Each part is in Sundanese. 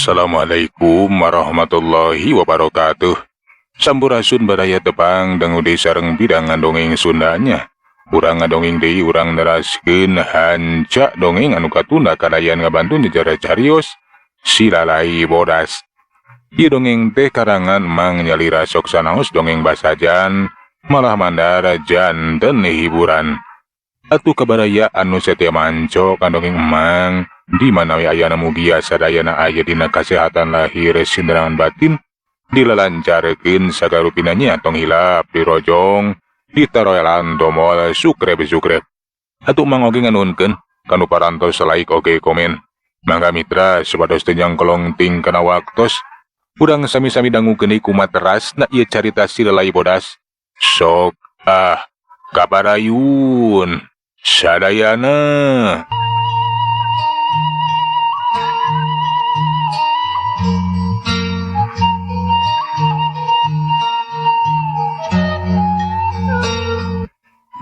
Assalamualaikum warahmatullahi wabarakatuh. Sampurasun baraya tepang dangu deui sareng bidangan dongeng Sundanya. Urang ngadongeng deui urang neraskeun hanca dongeng anu katunda kalayan ngabantu nyejarah carios Silalai Bodas. Ieu dongeng teh karangan Mang Nyalira sok sanaos dongeng basajan malah mandar janten hiburan. Atuh kabaraya anu setia manco ka dongeng Emang di mana we ayana mugia sadayana aya dina kasehatan lahir sinderangan batin dilalancarkeun sagarupina nya tong hilap dirojong ditaroelan tomol sukreb-sukreb. Atuh Mang oge nganuhunkeun kanu parantos like oge komen. Mangga mitra supados teu nyangkolong ting kana waktos urang sami-sami dangukeun deui kumaha terasna ieu carita Silalai Bodas. Sok ah kabarayun sadayana.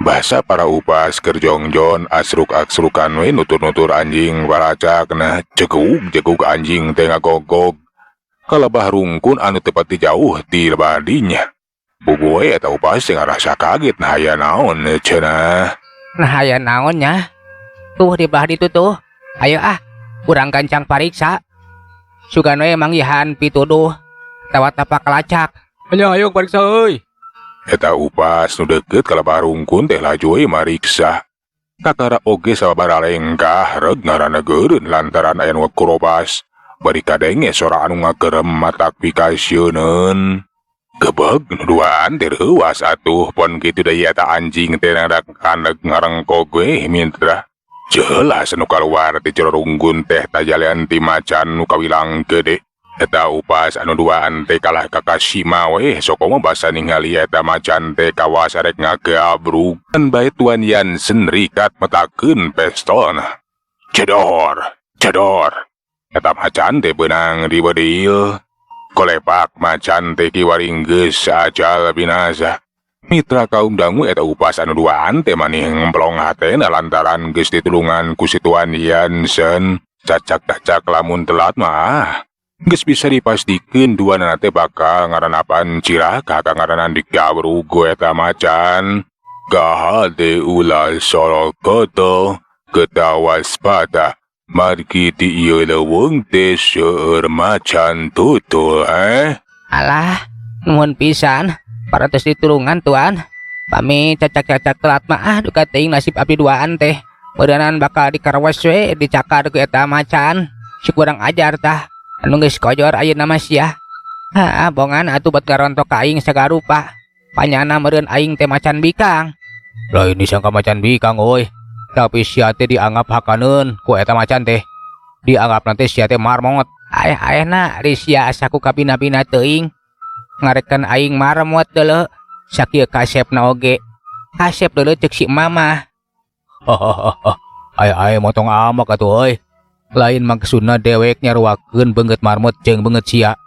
Basa para upas keur jongjon asruk-asrukan we nutur-nutur anjing walacakna jegug-jegug anjing teh ngagogog kalebah rungkun anu teu pati jauh ti lebadinya. Bubu we eta upas teh ngarasa kaget nah aya naon cenah. Nah aya naon nya? Tuh di belah ditu tuh. Ayo ah, urang gancang pariksa. Sugan we manggihan pituduh tawa tapak lacak. Nya ayo pariksa euy. Eta upas nu deukeut kalebah rungkun teh laju we mariksa. Kakara oge sababaraha lengkah reug ngaranna geureun lantaran aya nu ngakurobas. Bari kadenge sora anu ngagerem matak pikasieuneun. Gebeg nu duaan teh reuas atuh pon kitu deui eta anjing teh ngadak ngarengkog we mitra. Jelas nu kaluar ti jero rungkun teh tajalian ti macan nu kawilang gede. Eta upas anu duaan teh kalah ka kasima we sokomo basa ningali eta macan teh kawas arek ngageabrug. Kan bae Tuan Yansen rikat metakeun pestolna. Cedor, cedor. Eta macan teh beunang dibedil. Kolepak macan teh kiwari geus ajal binasa. Mitra kaum dangu eta upas anu duaan teh manih ngemplong hatena lantaran geus ditulungan ku si Tuan Yansen. Cacak-cacak lamun telat mah geus bisa dipastikeun duanana teh bakal ngaranapan cilaka ka ngaranan digabrug eta macan. Kahade ulah sorokoto ketawa waspada margi ti ieu leuweung teh seueur macan tutul eh. Alah, nuhun pisan parantos ditulungan tuan. Pami cacak-cacak telat mah ah duka teuing nasib abdi duaan teh. Meureunan bakal dikarwes we dicakar ku eta macan. Si kurang ajar tah. Anu geus kojor ayeuna mah sia. Haa, bongan atuh bet ngarontok ka aing sagarupa. Panyana meureun aing teh macan bikang. Lain disangka macan bikang euy. Tapi sia teh dianggap hakaneun ku eta macan teh. Dianggap nanti sia teh marmot. Aeh-aehna ari sia asa ku kabina-bina teuing. Ngarekan aing marmot deuleu. Sakieu kasepna oge. Kasep deuleu ceuk si mama. Hahaha. Ae-ae motong amak atuh euy. Lain maksudna dewek nyaruakeun beungeut marmot jeung beungeut sia.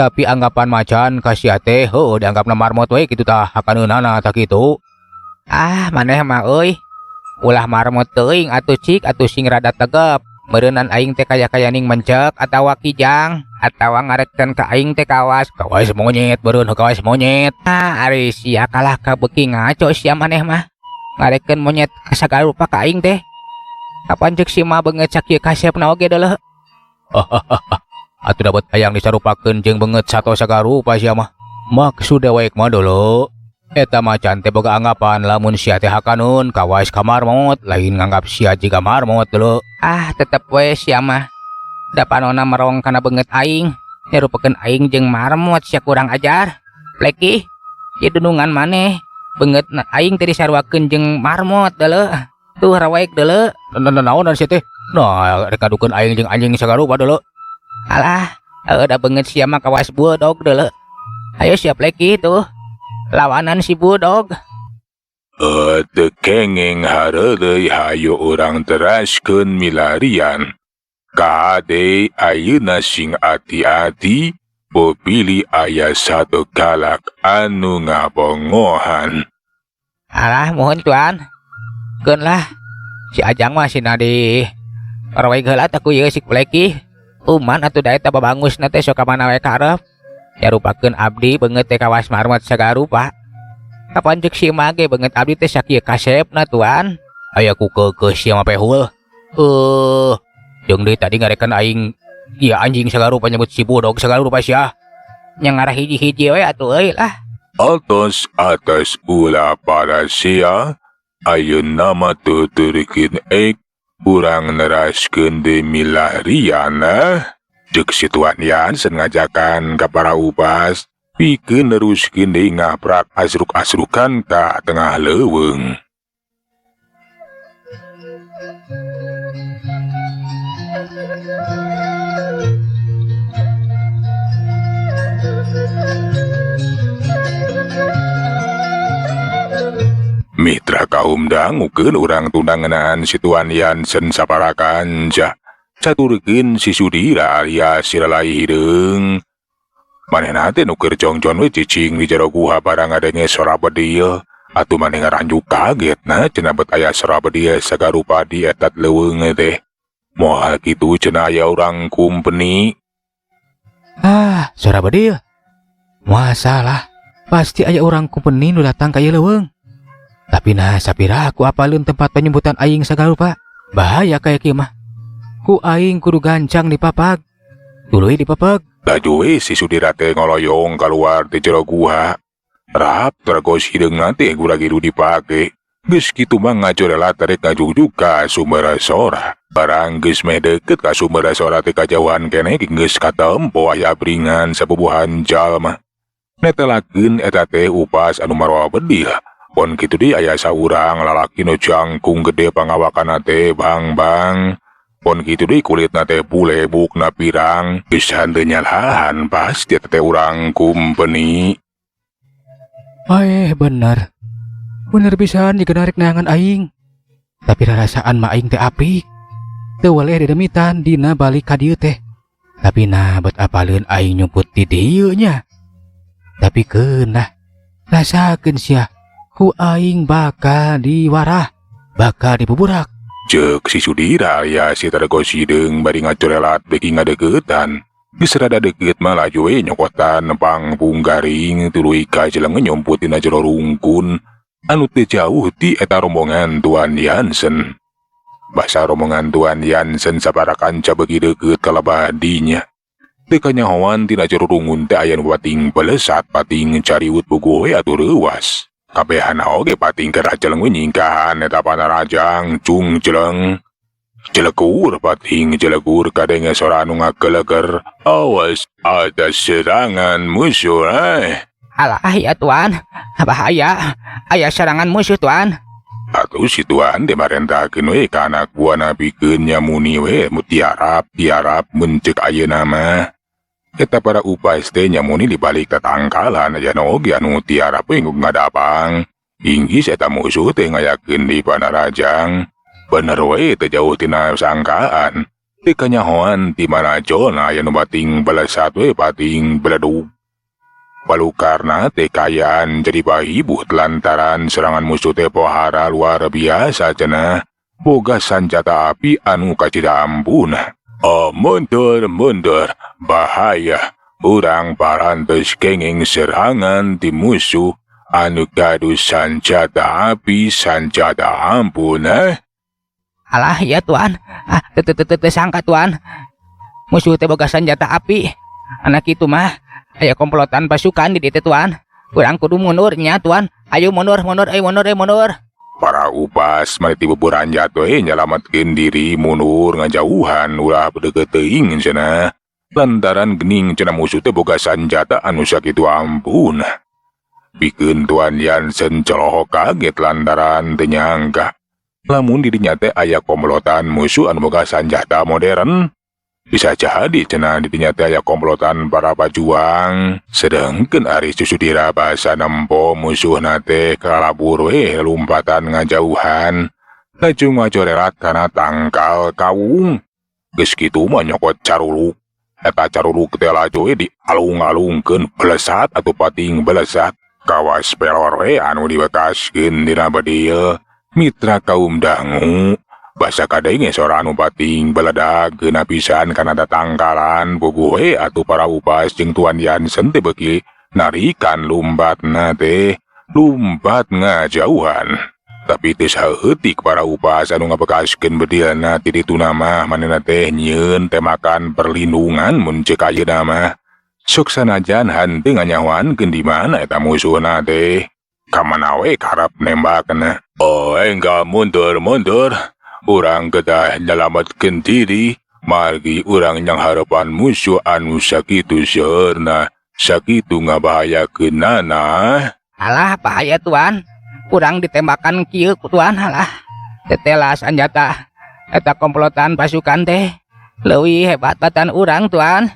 Tapi anggapan macan ka sia teh heueuh dianggapna marmot we kitu tah hakaneunana tah kitu. Ah, maneh mah euy. Ulah marmot teuing atuh cik atuh sing rada tegep. Meureunnan aing teh kaya-kayaning mencek atawa kijang atawa ngarekkeun ka aing teh kawas. Kawas monyet meureun kawas monyet. Ah, ari sia kalah ka beuki ngaco sia maneh mah. Ngarekkeun monyet sagarupa ka aing teh. Kapan ceuk si mah beungeut sakieu kasepna oge deuleu. Hahaha. Atuh dapat hayang disarupakeun jeung beungeut sato sagarupa sia mah. Maksud dewek mah deuleu. Eta macan teh boga anggapan lamun sia teh hakaneun kawas ka marmot, lain nganggap sia jiga marmot deuleu. Ah, tetep we sia mah. Da panona merong kana beungeut aing, nyarupakeun aing jeung marmot sia kurang ajar. Pleki, ieu dunungan maneh beungeut aing teh disaruakeun jeung marmot deuleu. Tuh rawek deuleu. Naon sia teh? Nah, rek ngadukeun aing jeung anjing sagarupa deuleu. Alah, da beungeut sia mah kawas bulldog deuleu. Ayo siap leki tuh. Lawanan si bulldog. Teu kengeng hareureuy hayu urang teraskeun milarian. Kade ayeuna sing ati-ati, bobili aya satu galak anu ngabongohan. Alah, mohon tuan. Keun lah. Si Ajang mah sina di rawek heula tah ku ieu si Pleki. Uman atuh da eta babangusna teh sok ka mana we karep. Nyarupakeun abdi beungeut teh kawas marmot sagarupa. Kapan ceuk si emak ge beungeut abdi teh sakieu kasepna tuan. Aya ku keukeuh sia mah pehul. Jeung deui tadi ngarekan aing ieu anjing sagarupa nyebut si budog sagarupa sia. Nya ngarah hiji-hiji we atuh euy lah. Atas atas ulah para sia, ayeuna mah tuturkeun ek urang neraskeun deui milariana. Ceuk si Tuan Yansen ngajakan ka para upas pikeun neruskeun deui ngaprak asruk-asrukan ka tengah leuweung. Mitra kaum dangukeun urang tunda ngeunaan si Tuan Yansen saparakanca. Caturkeun si Sudira alias si Lalai Hideung. Manehna teh nu keur jongjon we cicing di jero guha barang ngadenge sora bedil. Atuh maneh ngaranjuk kaget na cenah bet aya sora bedil sagarupa di eta leuweung teh. Moal kitu cenah aya urang kumpeni. Ah, sora bedil. Masalah, pasti aya urang kumpeni nu datang ka ieu leuweung. Tapi nah sapira aku apaleun tempat penyembutan aing sagarupa. Bahaya kaya kieu mah. Ku aing kudu gancang dipapag. Tuluy dipapag. Laju we si Sudira teh ngoloyong keluar ti jero guha. Rap tergos hideungna teh gura-giru dipake. Geus kitu mah ngajorela tarik ngajugjug ka sumber sora. Barang geus meh deukeut ka sumber sora teh kajauhan keneh geus katempo aya bringan sabubuhan jalma. Netelakeun eta teh upas anu maroa bedil. Pon kitu deui aya saurang lalaki nu jangkung gede pangawakanna teh bang-bang. Pon kitu deui kulitna teh bulebukna pirang. Geus henteu nyalahan pasti eta teh urang kumpeni. Aeh bener. Bener pisan jiga narik neangan aing. Tapi rarasaan mah aing teh apik. Teu weleh didemitan dina balik ka dieu teh. Tapi nah bet apaleun aing nyumput di dieu nya. Tapi keun lah. Rasakeun sia. Ku aing bakal diwarah, bakal dibuburak. Ceuk si Sudira ya si Targo Sideung bari ngacorelat beki ngadeuketan. Geus rada deukeut mah laju we nyokotan pangpung garing tuluy ka jeleng nyumput dina jero rungkun anu teu jauh ti eta rombongan Tuan Yansen. Basa rombongan Tuan Yansen sabaraha kanca beuki deukeut ka lebadinya. Teu kanyahoan tina jero rungun teh aya nu pating pelesat pating cariwut buguh we atuh reuwas. Kabehana oge pating keur jeleng we nyingkahan eta panarajang cung jeleng. Jelegur pating jelegur kadenge sora anu ngageleger. Awas ada serangan musuh. Alah ya tuan, bahaya. Aya serangan musuh tuan. Atuh si tuan teh marentakeun we ka anak buahna pikeun nyamuni we mutiarap tiarap mun ceuk ayeuna mah. Eta para upas teh nyamuni di balik tatangkalan aya oge anu tiarap we ngadapang. Inggis eta musuh teh ngayakeun di panarajang. Bener we teu jauh tina sangkaan. Teu kanyahoan ti marajona aya nu bating belesat we pating beledug. Palukarna teh kayaan jadi pahibut lantaran serangan musuh teh pohara luar biasa cenah. Boga sanjata api anu kacida ampuna. Oh, mundur, mundur, bahaya. Urang parantos kenging serangan ti musuh anu gaduh sanjata api sanjata ampun. Alah ya tuan, ah, teu sangka tuan. Musuh teh boga sanjata api. Anak itu mah aya komplotan pasukan di dieu tuan. Urang kudu mundur nya tuan. Ayo mundur, mundur, ayo mundur, ayo mundur. Para upas mah tibuburan jatuh nyalametkeun diri mundur ngajauhan ulah deukeut teuing cenah. Lantaran gening cenah musuh teh boga sanjata anu sakitu ampun. Pikeun Tuan Yansen celohok kaget lantaran teu nyangka lamun dirinya teh aya komplotan musuh anu boga sanjata modern. Bisa jadi cenah dirinya teh aya komplotan para pajuang. Sedengkeun ari Sudira basa nempo musuhna teh kalabur we lumpatan ngajauhan. Laju ngajorelat kana tangkal kawung. Geus kitu mah nyokot caruluk. Eta caruluk teh laju we dialung-alungkeun belesat atuh pating belesat. Kawas pelor we anu dibekaskeun dina bedil. Mitra kaum dangu. Basa kadenge sora anu pating beledag geuna pisan kana tatangkalan puguh we atuh para upas jeung Tuan Yansen teh beuki narikan lumbatna teh lumbat ngajauhan. Tapi teu saeutik para upas anu ngabekaskeun bedilna ti dituna mah manehna teh nyieun tembakan perlindungan mun ceuk ayeuna mah. Sok sanajan henteu nganyahoankeun di mana eta musuhna teh. Kamana we karep nembakna. Oh, enggal mundur-mundur. Urang kedah nyalametkeun diri, margi urang nyangharepan musuh anu sakitu seueurna, sakitu ngabahayakeunana. Alah, bahaya Tuan. Urang ditembakan kieu ku Tuan, alah. Tetelas anjata eta komplotan pasukan teh leuwih hebat batan urang Tuan.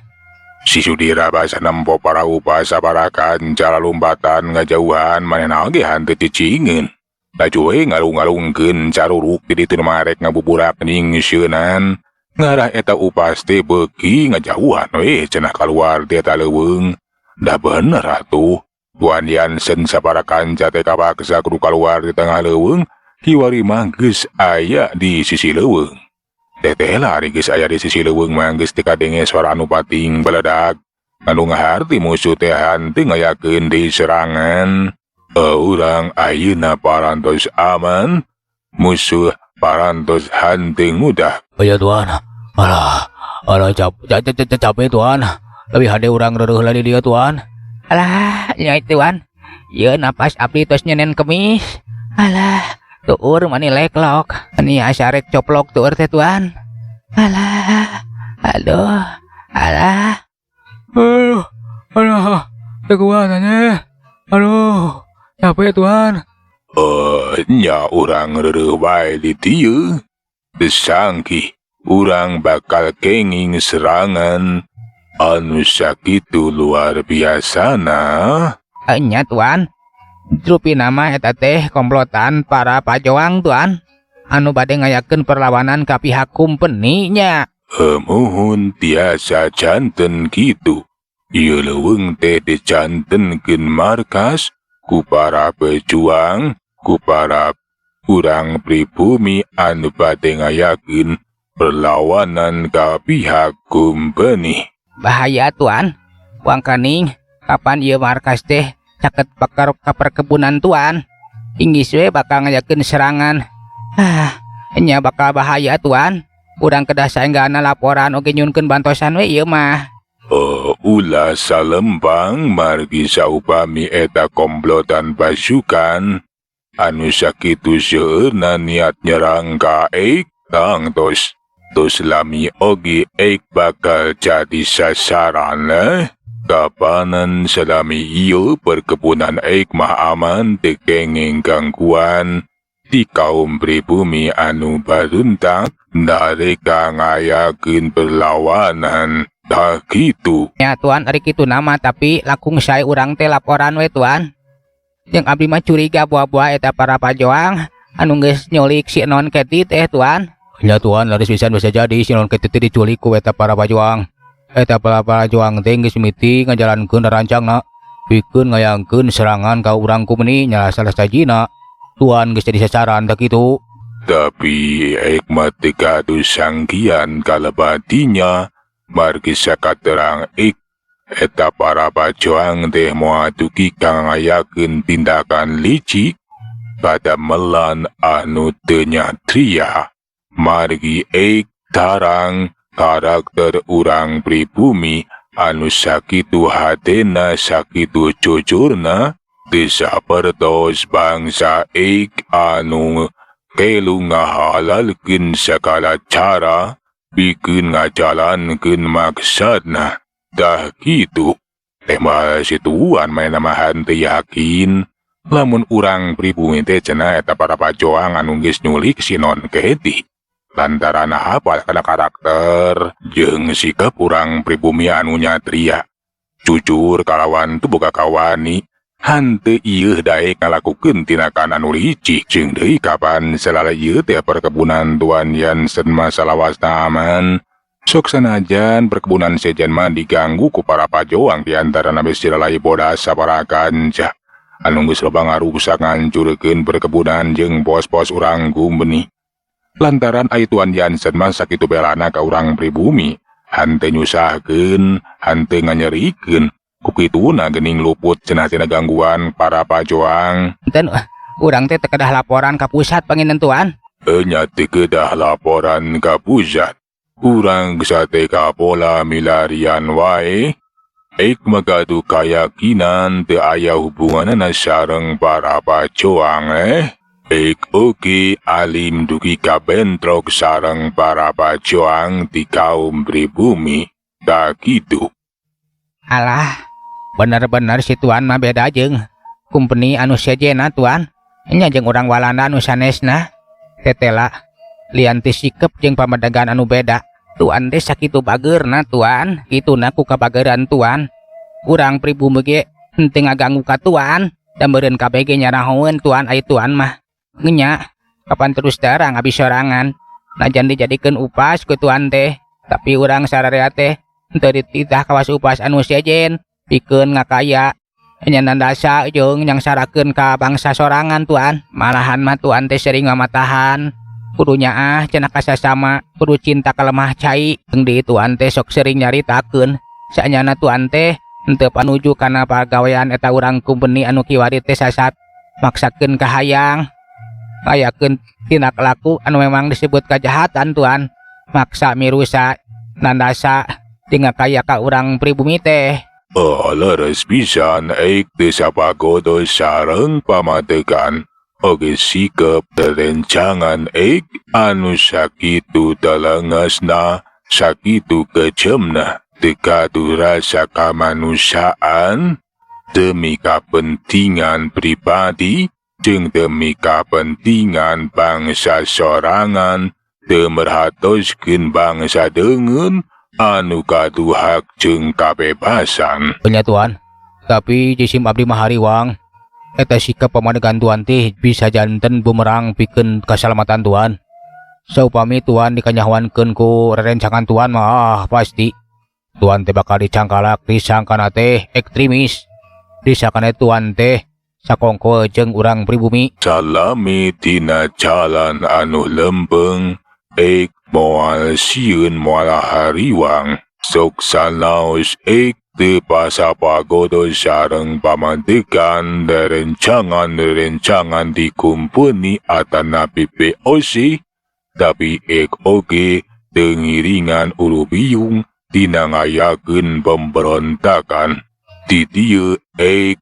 Si Sudira basa nempo para upas sabarakan cara lumbatan ngajauhan manehna oge henteu cicingeun. Laju we ngalung-ngalungkeun caruruk di ditu marek ngabuburak nyingsieunan. Ngarah eta upas teh beuki ngajauhan we cenah kaluar ti eta leuweung. Da bener atuh. Tuan Yansen sabarakan teh kapaksa kudu kaluar di tengah leuweung, kiwari mah geus aya di sisi leuweung. Teteh lah ari geus aya di sisi leuweung mah geus teu kadenge suara anu pating beledag. Anu ngaharti musuh teh henteu ngayakeun deui serangan. Urang ayeuna parantos aman, musuh parantos henteu ngudah. Aya Tuan. Alah, alah capek Tuan. Lebih hade urang reureuh lah di dieu Tuan. Alah, nya Tuan. Ieu napas abdi tos nyenen kemis. Alah, tuur mani leklok. Ani asa rek coplok tuur teh Tuan. Alah, aduh, alah. Aduh, aduh, teu kuat aneh. Aduh, capek Tuan. Nya urang reureuh wae di dieu. Teu sangki urang bakal kenging serangan anu sakitu luar biasana. Nya Tuan. Rupina mah eta teh komplotan para pajoang Tuan. Anu bade ngayakeun perlawanan ka pihak kumpeni nya. Muhun tiasa janten kitu. Ieu leuweung teh dijantenkeun markas ku para pejuang, ku para urang pribumi anu bade ngayakeun perlawanan ka pihak kumpeni. Bahaya Tuan. Wangkaning kapan ieu markas teh caket bakar ka perkebunan Tuan. Inggis we bakal ngayakeun serangan. Ah, nya bakal bahaya Tuan. Urang kedah saenggana laporan oge nyunkeun bantosan we ieu mah. Ulah salempang margi saupami eta komplotan pasukan anu sakitu seueurna niat nyerang ka eik tangtos. Tos lami oge eik bakal jadi sasaran. Kapanan salami ieu perkebunan eik mah aman teu kenging gangguan di kaum pribumi anu baruntak nareka ngayakeun perlawanan. Tah kitu. Ya Tuan, ari kitu nama tapi langkung sae urang teh laporan we Tuan. Jeung abdi mah curiga buah-buah eta para pajoang anu geus nyulik si Non Keti teh Tuan. Ya Tuan, laris pisan bisa jadi si Non Keti teh diculik ku eta para pajoang. Eta para pajoang teh geus miti ngajalankeun rancangna pikeun ngayangkeun serangan ka urang kumeni nya salah sajina. Tuan geus jadi sasaran tah kitu. Tapi eik mah teu gaduh sangkian kalebatinya. Margi sakaterang eik eta para pajoang teh moal dugi ka ngayakeun tindakan licik padamelan anu teu nyatria. Margi eik tarang karakter urang pribumi anu sakitu hatena sakitu jujurna teu sapertos bangsa eik anu kelu ngahalalkeun sagala cara pikeun ngajalankeun maksadna. Tah kitu. Teh mah si Tuan manehna mah henteu yakin lamun urang pribumi teh cenah eta para pajoang anu geus nyulik si Non Keti. Lantaran hafal kana karakter jeung sikap urang pribumi anu nyatria. Jujur kalawan teu boga kawani, henteu ieu daek ngalakukeun tindakan anu licik. Jeung deui kapan salala ieu teh perkebunan Tuan Yansen mah salawasna aman. Sok sanajan perkebunan sejen mah diganggu ku para pajoang di antarana bisi lalai bodas sabaraha kanca. Anu geus loba ngarusak ngancurkeun perkebunan jeung pos-pos urang kumpeni. Lantaran ai Tuan Jansen mah sakitu belana ka urang pribumi, henteu nyusahkeun, henteu nganyerikeun. Ku kituna geuning luput cenah tina gangguan para pajoang. Enten urang teh teu kedah laporan ka pusat panginten Tuan. Enya teu kedah laporan ka pusat. Urang sate kapola milarian wae. Eik mah gaduh kayakinan teu aya hubunganana sareng para pajoang eh. Eik oge alim dugi kabentrok sareng para pajoang di kaum pribumi. Tak kitu. Alah, bener-bener si Tuan mah beda jeung kumpeni anu sejena Tuan. Nya jeung urang Walanda anu sanesna. Tetela lian ti sikep jeung pamadegan anu beda. Tuan teh sakitu bageurna Tuan, kituna ku kabageran Tuan. Urang pribumi ge henteu ngaganggu ka Tuan, da meureun kabeh ge nyarahoeun Tuan ai Tuan mah. Nya, kapan terus terang abis sorangan. Najan dijadikeun upas ku Tuan teh, tapi urang sararea teh henteu dititah kawas upas anu sejen, pikeun ngakaya. Nya nandasa jeung nyangsarakeun ka bangsa sorangan Tuan. Malahan mah Tuan teh sering ngamatahan. Kudu nyaah cenah ka sasama, kudu cinta ka lemah cai. Jeung di Tuan teh sok sering nyaritakeun. Saenyana Tuan teh henteu panuju kana pagawean eta urang kumpeni anu kiwari teh sasat maksakeun kahayang. Ngayakeun tindak laku anu memang disebut kajahatan Tuan. Maksa mirusa nandasa jeung ngakaya ka urang pribumi teh. Oh, leres pisan eik teu sapagodo sareng pamadegan. Oge sikep rerencangan eik anu sakitu telengesna, sakitu kejemna, teu gaduh rasa kamanusiaan demi kapentingan pribadi jeung demi kapentingan bangsa sorangan, teu merhatoskeun bangsa deungeun anu gaduh hak jeung kabebasan. Nya Tuan, tapi jisim abdi mah hariwang. Eta sikap pamadegan Tuan teh bisa janten bumerang pikeun kasalamatan Tuan. Saupami Tuan dikanyahoankeun ku rerencangan Tuan mah pasti Tuan teh bakal dicangkalak disangkana teh ekstremis. Disangkana Tuan teh sakongko jeung urang pribumi. Salami tina jalan anu lempeng, eik moal sieun moal hariwang. Sok sanaos eik teu pasapagodo sareng pamadegan rerencangan-rerencangan di kumpeni atanapi VOC, tapi eik oge teu ngiringan ulubiung dina ngayakeun pemberontakan. Di dieu eik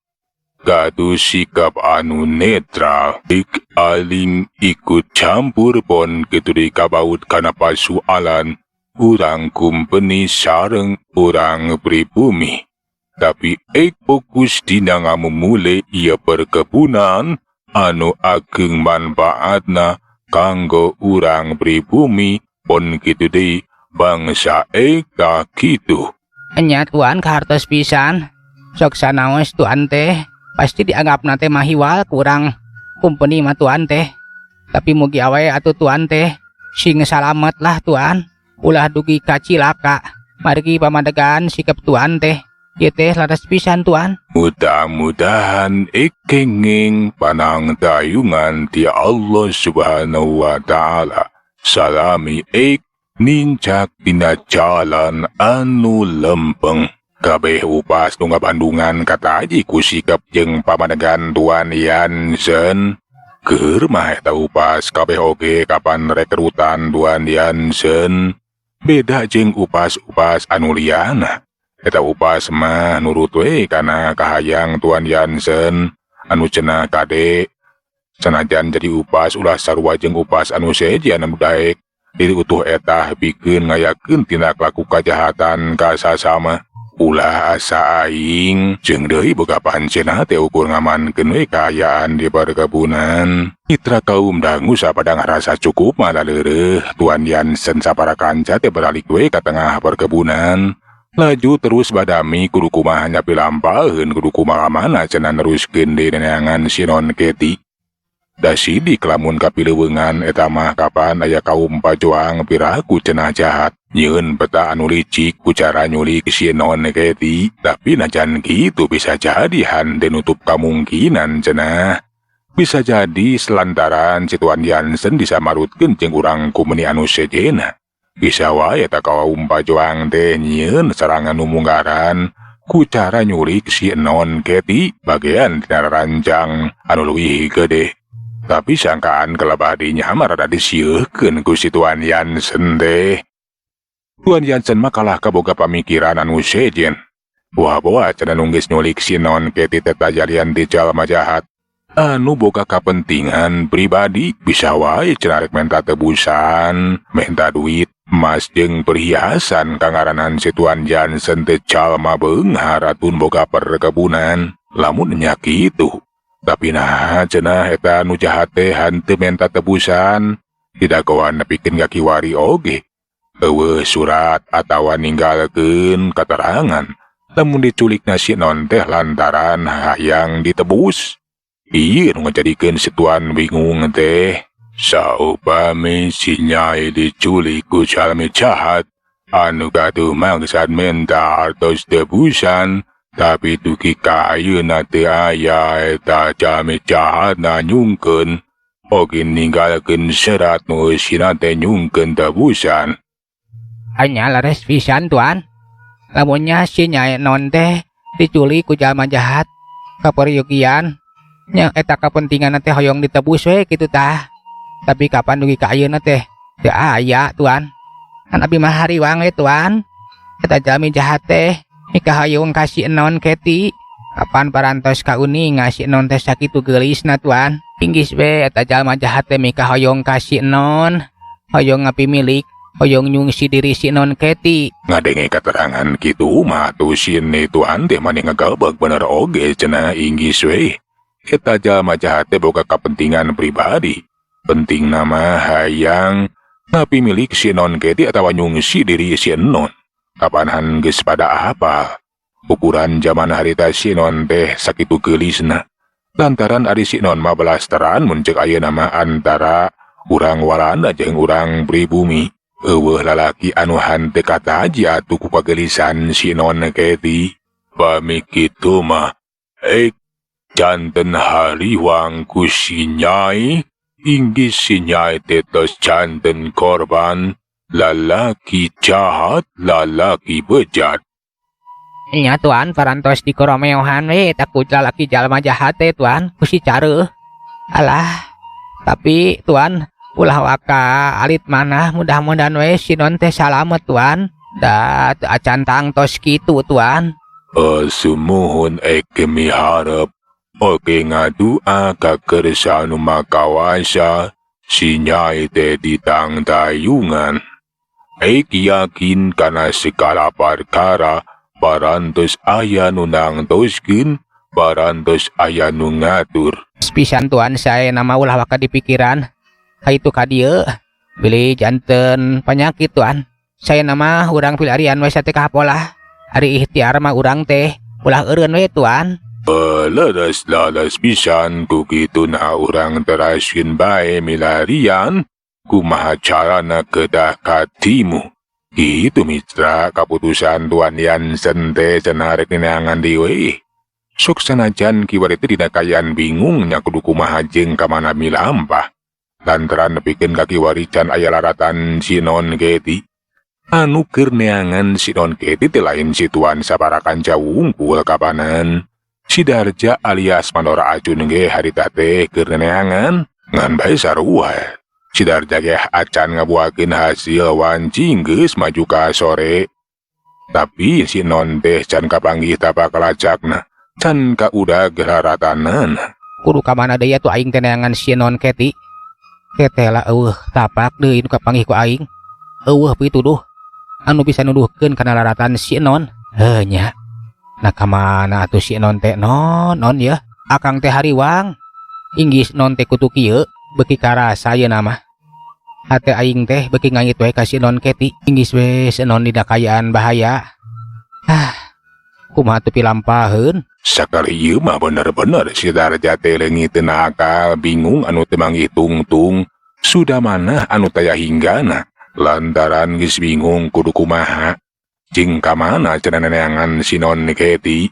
gaduh sikap anu netral. Eik alim ikut campur pon kitu dikabaut kana pasualan urang kumpeni sareng urang pribumi. Tapi eik fokus dina ngamumule ieu perkebunan anu ageng manfaatna kanggo urang pribumi pon kitu deui bangsa eik tah kitu. Nya Tuan kahartos pisan. Sok sanaos Tuan teh pasti dianggapna teh mahiwal ku urang kumpeni mah Tuan teh. Tapi mugi awe atuh Tuan teh sing salamet lah Tuan. Ulah dugi ka cilaka. Margi pamadegan sikap Tuan teh. Ieu teh laras pisan Tuan. Mudah-mudahan eik kenging panangtayungan ti Allah Subhanahu wa Ta'ala. Salami eik nincak dina jalan anu lempeng. Kabeh upas nu ngabandungan kataji ku sikap jeung pamadegan Tuan Jansen. Keur mah eta upas kabeh oge kapan rekrutan Tuan Jansen. Beda jeung upas-upas anu liana. Eta upas mah nurut we kana kahayang Tuan Jansen anu cenah kade. Sanajan jadi upas ulah sarua jeung upas anu sejen anu daek. Diri utuh eta pikeun ngayakeun tindak laku kajahatan ka sasama. Ulah asa aing jeung deui boga pancena teh ukur ngamankeun we kaayaan di perkebunan. Mitra kaum dangu sapada ngarasa cukup malah leureuh Tuan Jansen sapara kanca teh beralik we ka tengah perkebunan. Laju terus badami kudu kumaha nyapi lampaheun kudu kumaha mana cenah neruskeun deui neangan si Non Keti. Da sidik lamun kapileuweungan eta mah kapan aya kaum pajoang piraku cenah jahat. Nyieun peta anu licik ku cara nyulik si Non Keti, tapi najan kitu bisa jadi henteu nutup kamungkinan cenah. Bisa jadi selantaran si Tuan Jansen disamarutkeun jeung urang kumeni anu sejena. Bisa wae eta kaum pajuang teh nyieun serangan nu munggaran ku cara nyulik si Non Keti bagian tina rancang anu leuwih gede. Tapi sangkaan kelebadinya mah rada disiekeun ku si Tuan Jansen teh. Tuan Jansen mah kalah kaboga pamikiran anu sejen. Boa-boa cenah nu geus nyulik si Non Keti teh tajalian ti jalma jahat anu boga kapentingan pribadi. Bisa wae cenah rek menta tebusan, menta duit, emas jeung perhiasan kangaranan si Tuan Jansen teh jalma beunghar atun boga perkebunan. Lamun nya kitu. Tapi nah cenah eta nu jahat teh henteu menta tebusan, didagoan nepikeun ka kiwari oge. Eueuh surat atawa ninggalkeun katerangan lamun diculikna si Non teh lantaran hayang ditebus. Ieu nu ngajadikeun si Tuan bingung teh. Saupami si Nyai diculik ku jalmi jahat anu gaduh maksad menta artos tebusan, tapi dugi ka ayeuna teu aya eta jalmi jahat na nyungkeun oge ninggalkeun serat nu eusina teh nyungkeun tebusan. Anya lares pisan Tuan. Lamunnya si Nyai Non teh diculik ku jalma jahat kaperyogian nya eta kapentingan teh hoyong ditebus we kitu tah. Tapi kapan dugi ka ayeuna teh teu aya Tuan. Kan abi mah hariwang we Tuan. Eta jalmi jahat teh mikahayung ka si Non Keti. Kapan parantos kauninga si Non teh sakitu geulisna Tuan. Inggis we eta jalma jahat teh mikahoyong ka si Non, hoyong ngapimilik, hoyong nyungsi diri si Non Keti. Ngadenge keterangan kitu mah tuh si Tuan teh mani ngagalbeg bener oge cenah inggis we. Eta jalma jahat teh boga kepentingan pribadi. Penting nama hayang ngapimilik si Non Keti atawa nyungsi diri si Non. Kapanan geus pada apal. Ukuran zaman harita si Non teh sakitu geulisna. Lantaran ari si Non mah belasteran mun ceuk ayeuna mah antara urang Walanda jeung urang pribumi. Eueuh lalaki anu hanteu kataji atuh ku kageulisan si Non Keti. Pami kitu mah ek janten hariwang ku si Nyai, inggis si Nyai teh tos janten korban lalaki jahat, lalaki bejat. Nya Tuan, parantos dikoromeohan we eta ku lalaki jalma jahat teh Tuan, ku si careuh. Alah, tapi Tuan ulah waka alit manah, mudah-mudahan we si Non teh salamet Tuan. Da teu acan tangtos kitu Tuan. Sumuhun ek miharep oge ngadua ka Kersa nu Makawasa si Nyai teh ditangtayungan. Ek yakin kana segala perkara parantos aya nu nangtoskeun, parantos aya nu ngatur. Pisan Tuan, saya nama ulah waka dipikiran. Kaitu ka dieu bilih janten penyakit Tuan. Saya nama urang pilarian we sate kapolah. Ari ikhtiar mah urang teh ulah eureun we Tuan. Leres leres pisan ku kitu na urang teraskeun bae milarian. Kumaha carana kedah katimu. Kitu mitra kaputusan Tuan Jansen teh cenah rek neangan deui. Sok sanajan kiwari teh dina kaayaan bingung nya kudu kumaha jeung ka mana milampah. Lantaran nepikeun ka kiwari can aya laratan si Non Keti. Anu keur neangan si Non Keti teh lain si Tuan saparakanca wungkul kapanan. Si Darja alias Mandora Acun ge harita teh keur neangan ngan bae sarua. Si Darja ge acan ngabuakeun hasil wancing geus maju ka sore. Tapi si Non teh can kapanggih tapak lacakna, can kaudag laratanan. Kudu ka mana deui atuh aing teh neangan si Non Keti. Ketela eueuh tapak deui nu kapanggih ku aing. Eueuh pituduh anu bisa nuduhkeun kana laratan si Non. Heuh nya. Nah ka mana atuh si Non teh non non ya? Akang teh hariwang. Inggis Non teh kutu kieu beuki karasa yeuna mah. Hate aing teh beuki ngangit we ka si Non Keti. Inggis we si Non dina kaayaan bahaya. Ah, kumaha tuh pilampaheun? Sakali ieu mah bener-bener si Darja teh leungit teu akal, bingung anu teu manggih tungtung. Sudah mana anu taya hinggana. Lantaran geus bingung kudu kumaha. Jeung ka mana cenah neangan si Non Keti.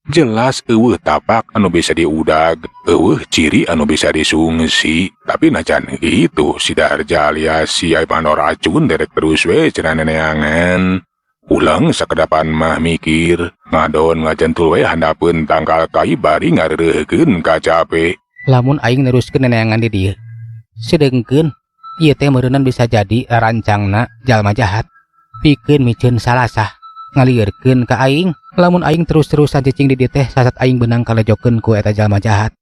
Jelas euweuh tapak anu bisa diudag, euweuh ciri anu bisa disungsi. Tapi najan gitu si Darja alias si Mandor Racun derek terus we cenah neneangan. Ulang sakedapan mah mikir, ngadon ngajentul we handapeun tangkal kai bari ngareureuhkeun kacape. Lamun aing neruskeun neneangan di dieu, sedengkeun ieu teh meureunan bisa jadi rancangna jalma jahat pikeun miceun salasah ngalieurkeun ka aing. Lamun aing terus-terusan cicing di dieu teh, sasat aing beunang kalejokeun ku eta jalma jahat.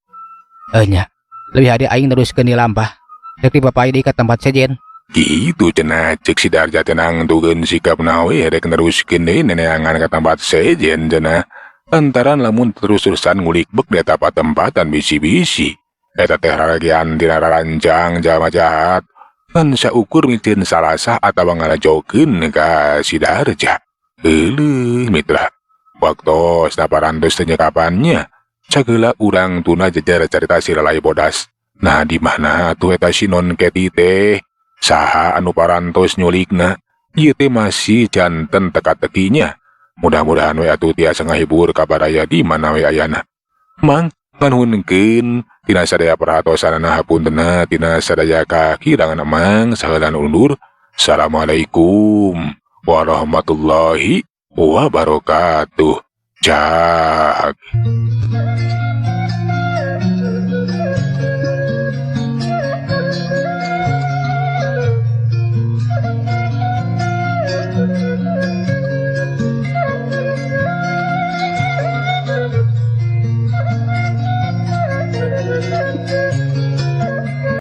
Eh nya, leuwih hade aing neruskeun di lampah, rek dipapay deui ka tempat sejen. Gitu cenah cek si Darja teh nangtukeun sikapna we rek neruskeun deui neneangan ka tempat sejen cenah. Lantaran lamun terus-terusan ngulik bek di eta patempatan bisi-bisi eta teh raragian tina rarancang jalma jahat. Ngan saukur miceun salasah atawa ngalajokeun ka si Darja. Euleuh mitra. Waktos parantos teh nyekapannya. Cageula urang tuna jejer carita si Lalai Bodas. Nah, di mana tuh eta si Non Keti teh? Saha anu parantos nyulikna? Ieu teh masih janten teka-tekinya. Mudah-mudahan we atuh tiasa ngahibur ka baraya di mana we ayana. Mang nganuhunkeun tina sadaya perhatosanana, hapuntenna tina sadaya kakirangan Emang saheulana undur. Assalamualaikum warahmatullahi wabarakatuh. Cak.